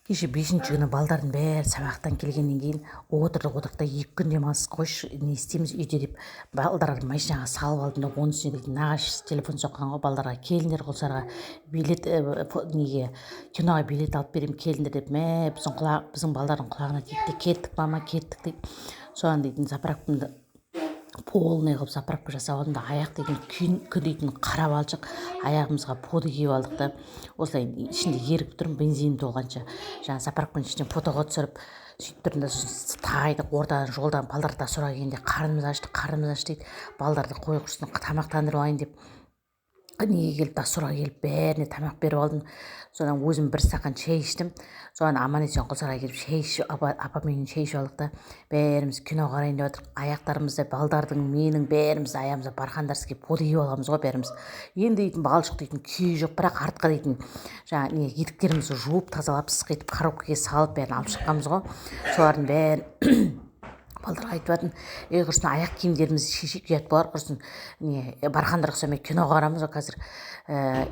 Кеше 5-күні балдардың бәрі сабақтан келгеннен кейін отырдық, отырдық та, 2 күн демалыс, қойшы, не істейміз үйде деп, балдарды машинаға салып алдым да, оның үстіне дейтін нағашысы телефон соққан ғой балдарға: «Келіңдер Құлсарға, билет, неге, киноға билет алып беремін, келіңдер», — деп. Мә, біздің құлақ, біздің балдардың құлағына тиді де, «Кеттік, мама, кеттік», — дейді. Соған дейтін заправкамды полный қылып заправка жасап алдым да, аяқ деген күн дейтін қара балшық, аяғымызға поды киіп алдық та, осылай ішінде еріп тұрмын бензин толғанша. Жаңағы заправканың ішінен фотоға түсіріп, сөйтіп тұрдым да, сосын тайдық ортадан, жолдан. Балдар Доссорға келгенде «Қарнымыз ашты, қарнымыз ашты», — дейді. Балдарды қой, құрсын, тамақтандырып алайын деп, неге келіп, Доссорға келіп, бәріне тамақ беріп алдым. Содан өзім бір стақан шай іштім. Содан аман есен Құлсарға келіп, шай ішіп, апаммен шай ішіп алдық та, бәріміз кино қарайын деп жатырмық. Аяқтарымызда балдардың, менің, бәріміз аяғымызда бархандарский поды киіп алғанбыз ғой бәріміз. Енді дейтін балшық дейтін күйі жоқ, бірақ артқа дейтін жаңағы не, етіктерімізді жуып, тазалап, сықитып, коробкаға салып, бәрін алып шыққанбыз ғой. Солардың бәрін балдарға айтып жатырмын: «Ей, құрсын, аяқ киімдерімізді шешейік, ұят болар, құрсын, не, бархандар ұқсамай кино қарамыз ғой қазір,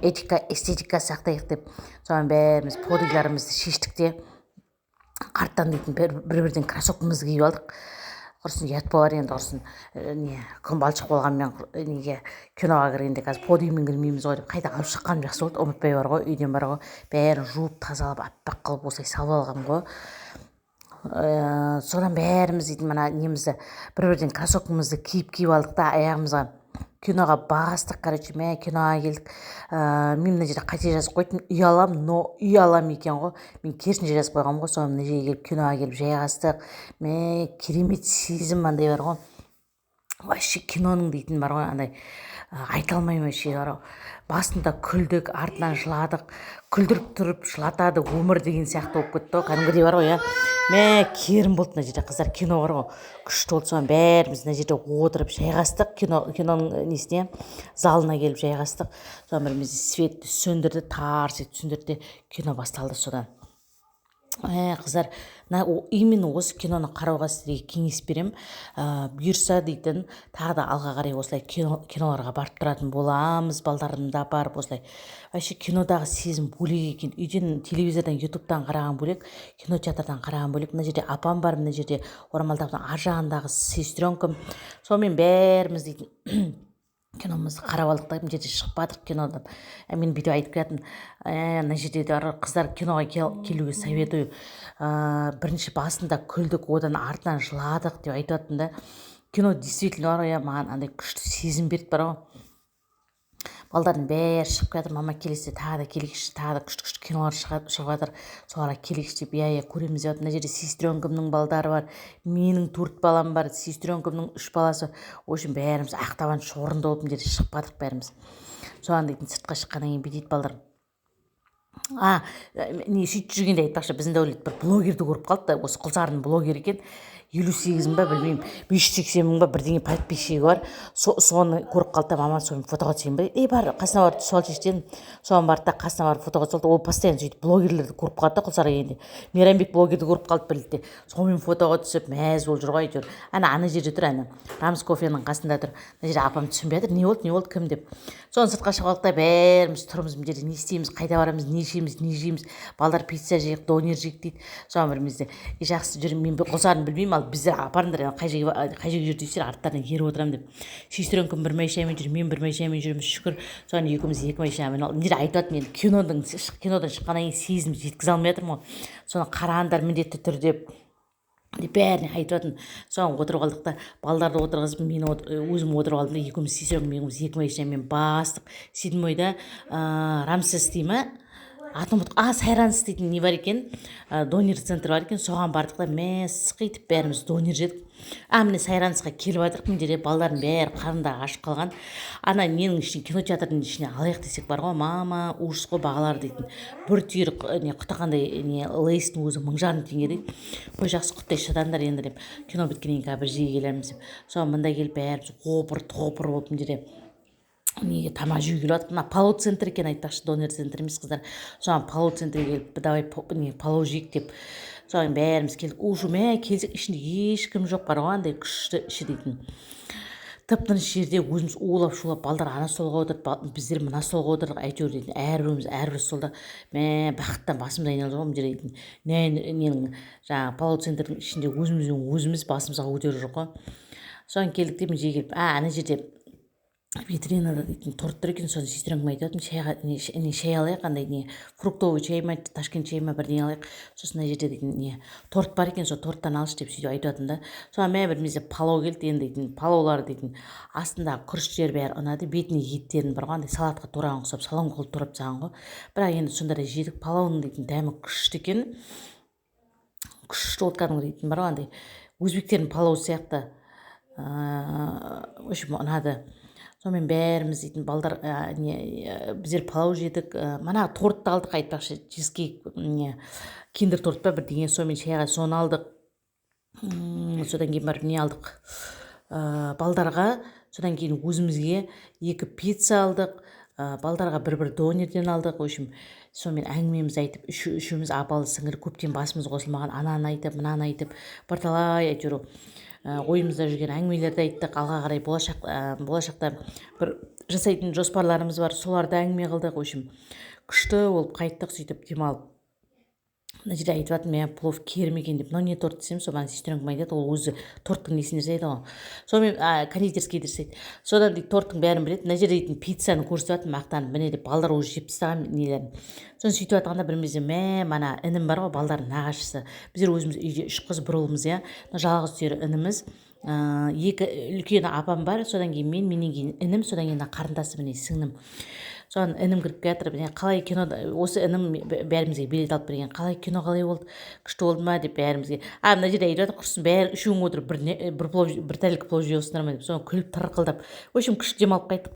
этика, эстетика сақтайық», — деп. Соған бәріміз подыларымызды шештік те, арттан дейтін бір бірден кроссовкамызды киіп алдық. Құрсын, ұят болар енді, құрсын, не, күн балшық болғанымен, неге, киноға кіргенде қазір подиуммен кірмейміз ғой деп, қайта алып шыққаным жақсы болды. Ұмытпай бар ғой, үйден бар ғой, бәрін жуып, тазалап, аппақ қылып осылай салып алғанмын ғой. Содан бәріміз дейтін мына немізді, бір бірден кроссовкамызды киіп киіп алдық та, аяғымызға киноға бастық. Короче, мә, киноға келдік. Мен мына жерде қате жазып қойдым, «үй алам», но «үй алам» екен ғой, мен керісінше жазып қойғанмын ғой. Соны мына жерге келіп, киноға келіп жайғастық. Мә, керемет сезім андай бар ғой, вообще киноның дейтін бар ғой, андай айта алмаймын вообще бар ғой. Басында күлдік, артынан жыладық, күлдіріп тұрып жылатады өмір деген сияқты болып кетті ғой кәдімгідей бар ғой, иә. Мә, керім болды мына жерде, қыздар, кино бар ғой, күшті болды. Соның бәріміз мына жерде отырып жайғастық, киноның несіне, залына келіп жайғастық. Содан бір мезетте светті сөндірді, тарс етіп сөндірді де, кино басталды. Содан, қыздар, мына именно осы киноны қарауға сіздерге кеңес беремін. Бұйырса дейтін, тағы да алға қарай осылай киноларға барып тұратын боламыз, балдарымды да апарып осылай. Вообще кинодағы сезім бөлек екен, үйден телевизордан, ютубтан қараған бөлек, кинотеатрдан қараған бөлек. Мына жерде апам бар, мына жерде орамал ар жағындағы сестренкам. Сонымен бәріміз дейтін киномызды қарап алдық та, мына жерде шықпадық кинодан. Мен бүйтіп айтып келатырмын: мына жерде де, қыздар, киноға келуге советую. Бірінші басында күлдік, одан артынан жыладық деп айтып жатырмын да. Кино действительно бар ғой, иә, маған андай күшті сезім берді бар ғой. Балдардың бәрі шығып келатыр: «Мама, келесі тағы да келейікші, тағы да күшті күшті кинолар шығып жатыр, соларға келейікші», — деп. Иә, көреміз деп. Мына жерде сестренкамның балдары бар, менің төрт балам бар, сестренкамның үш баласы. В общем, бәріміз ақтабан шорынды болып мына жерде шықпадық бәріміз. Соған дейтін сыртқа шыққаннан кейін бүйтеді балдар. А, не, сөйтіп жүргенде, айтпақшы, біздің Дәулет бір блогерді көріп қалды да, осы Құлсарының блогері екен, 58 мың ба, білмеймін, 580 мың ба, бірдеңе подписчигі бар. Соны көріп қалды да: «Мама, сонымен фотоға түсейін ба?» «Ей, бар, қасына барып түсіп алшы», — дедім. Соған барды да, қасына барып фотоға түсіп алды. Ол постоянно сөйтіп блогерлерді көріп қалады да. Құлсарға келгенде Мейрамбек блогерді көріп қалды бір ретте, сонымен фотоға түсіп, мәз болып жүр ғой әйтеуір. Ана жерде тұр, ана Рамс кофенің қасында тұр. Мына жерде апам түсінбей жатыр, не болды, не болды, кім деп. Соны сыртқа шығып алдық та, бәріміз тұрмыз мына жерде. Не істейміз, қайда барамыз, не ішеміз, не жейміз? Балдар «Пицца жейік, донер жейік», — дейді. Соған бір мезетте: «Жақсы, жүр, мен Құлсарыны білмеймін, ал бізді апарыңдар, қай жерге, қай жерге жүр дейсіздер, арттарынан еріп отырамын», — деп. Сестренкам бір машинамен жүр, мен бір машинамен жүрміз, шүкір. Соған екеуміз екі машинамен. Мына жерде айтып жатырмын енді, кинодан шыққаннан кейін сезімді жеткізе алмай жатырмын ғой. Соны қараңдар міндетті түрде деп бәріне айтып жатырмын. Соған отырып алдық та, балдарды отырғызып, мен өзім отырып алдым да, екеуміз, сестренкам екеуміз екі машинамен бастық. Седьмойда Рамсес дей ма, атын ұмытып, а, Сайранс дейтін не бар екен, донер центр бар екен, соған бардық та, мә, сықитып бәріміз донер жедік. А, міне, Сайрансқа келіп жатырмық. Мына жерде балдардың бәрі қарындары ашып қалған. Ана ненің ішіне, кинотеатрдың ішіне алайық десек бар ғой, мама, ужас қой бағалары дейтін. Бір түйір не, құтақандай не, Лейстің өзі 1500 теңге дейді. «Қой, жақсы, құттай шыдаңдар енді», — деп, «кино біткеннен кейін бір жерге келерміз», — деп. Соған мында келіп, бәріміз опыр топыр болып мына жерде неге, тамақ жеуге келіп жатырмық. Мына палау центр екен, айтпақшы, донер центр емес, қыздар. Соған палау центрге келіп, «Давай, не, палау жейік», — деп, соған бәріміз келдік. Уже, мә, келсек, ішінде ешкім жоқ бар ғой, андай күшті іші дейтін. Тып тыныш жерде өзіміз улап шулап, балдар ана столға отырды, біздер мына столға отырдық. Әйтеуір дейтін, әрбіріміз әрбір столда. Мә, бақыттан басымыз айналды ғой. Мына жерде дейтін, ненің, жаңағы Палау центрдің ішінде өзімізбен өзіміз басымызға көтеріп жүр ғой. Содан келдік те, мына жерге келіп, ана жерде витринада дейтін торт тұр екен. Соны сестренкама айтып жатырмын: шайға не, шай алайық, андай не, фруктовый чай ма, ташкент чай ма, бірдеңе алайық. Сосын мына жерде дейтін не, торт бар екен, сол торттан алшы деп сөйтіп айтып жатырмын да. Соған, мә, бір мезетте палау келді. Енді дейтін, палаулар дейтін, астындағы күріштері, бәрі ұнады. Бетіне еттерін бар ғой, андай салатқа тураған ұқсап, соломка қылып турап тастаған ғой. Бірақ енді сонда да жедік. Палауының дейтін дәмі күшті екен, күшті болды кәдімгі дейтін, бар ғой, андай өзбектердің палауы сияқты. В общем, ұнады. Сонымен бәріміз дейтін, балдар не, біздер палау жедік, мана тортты алдық айтпақшы, чизкейк, не, киндер торт па, бірдеңе. Сонымен шайға соны алдық. Содан кейін барып не алдық балдарға, содан кейін өзімізге екі пицца алдық, балдарға бір бір донерден алдық. В общем, сонымен әңгімемізді айтып, үшеуміз, апалы сіңілі, көптен басымыз қосылмаған, ананы айтып, мынаны айтып, бірталай әйтеуір ойымызда жүрген әңгімелерді айттық. Алға қарай болашақта бір жасайтын жоспарларымыз бар, соларды әңгіме қылдық. В общем, күшті болып қайттық сөйтіп демалып. Мына жерде айтып жатырмын: «Мә, плов керім екен», — деп. «Мынау не торт?» — десем, сол мана сестренкам айтады, ол өзі торттың несін жасайды ғой, сонымен кондитерский жасайды, содан дейді, торттың бәрін біледі. Мына жерде дейтін, пиццаны көрсетіп жатырмын мақтанып, міне деп. Балдар уже жеп тастаған нелерін. Соны сөйтіп жатқанда бір мезетте, мә, мана інім бар ғой, балдардың нағашысы. Біздер өзіміз үйде үш қыз, бір ұлмыз, иә. Жалғыз түсері ініміз, екі үлкен апам бар, содан кейін мен, менен кейін інім, содан кейін қарындасым, міне, сіңлім. Соған інім кіріп келе жатыр: «Міне, қалай кино?» Осы інім бәрімізге билет алып берген. «Қалай, кино қалай болды, күшті болды ма?» — деп бәрімізге. А мына жерде айтып жатыр: «Құрсын, бәрі үшеуің отырып бір не, бір плов, бір тарелка плов жеп отырсыңдар ма?» — деп. Соны күліп, тырқылдап, в общем, күшті демалып қайттық.